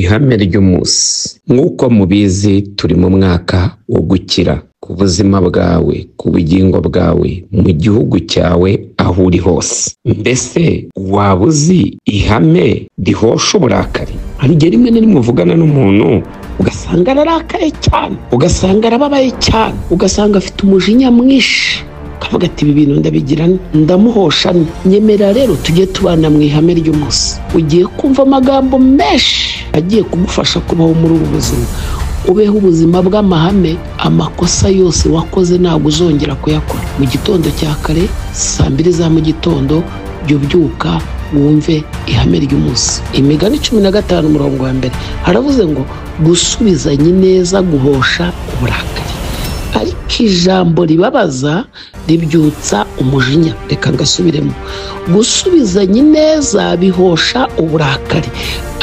Ihame ry'umunsi. Nk'uko mubizi, turi mu mwaka wo gukira ku buzima bwawe, ku bugingo bwawe, mu gihugu cyawe, aho uri hose. Mbese waba uzi ihame rihosha uburakari? Hari igihe rimwe na rimwe uvugana n'umuntu ugasanga ararakaye cyane, ugasanga arababaye cyane, ugasanga afite umujinya mwinshi, ukavuga ati: "Ibi bintu ndabigira, ndamuhosha." Nyemera rero tujye tubana mu ihame ry'umunsi. Ugiye kumva amagambo menshi agiye kugufasha kubaho muri ubu buzima, ubeho ubuzima bw'amahame. Amakosa yose wakoze ntabwo uzongera kuyakora. Mu gitondo cya kare, saa 2 za mu gitondo, jya ubyuka wumve ihame ry'umunsi. Imigani 15 umurongo wa 1 haravuze ngo: "Gusubizanya ineza guhosha uburakari, ariko ijambo ribabaza ribyutsa umujinya." Reka ngasubiremo: gusubizanya ineza bihosha uburakari,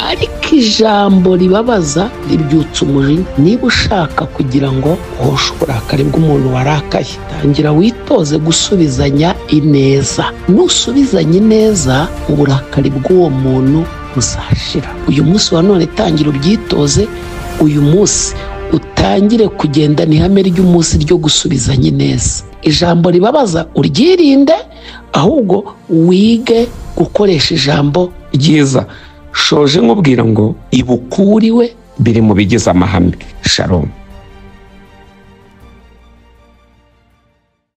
ariko ijambo ribabaza ribyutsa umujinya. Niba ushaka kugira ngo uhoshe uburakari bw'umuntu warakaye, tangira witoze gusubizanya ineza. Nusubizanya ineza, uburakari bw'uwo muntu buzashira. Uyu munsi wa none tangira ubyitoze. Uyu munsi utangire kugendana ihame ry'umunsi ryo gusubizanya ineza. Ijambo ribabaza uryirinde, ahubwo wige gukoresha ijambo ryiza. Shoje nkubwira ngo ibukuriwe biri mu bigize amahame. Shalom.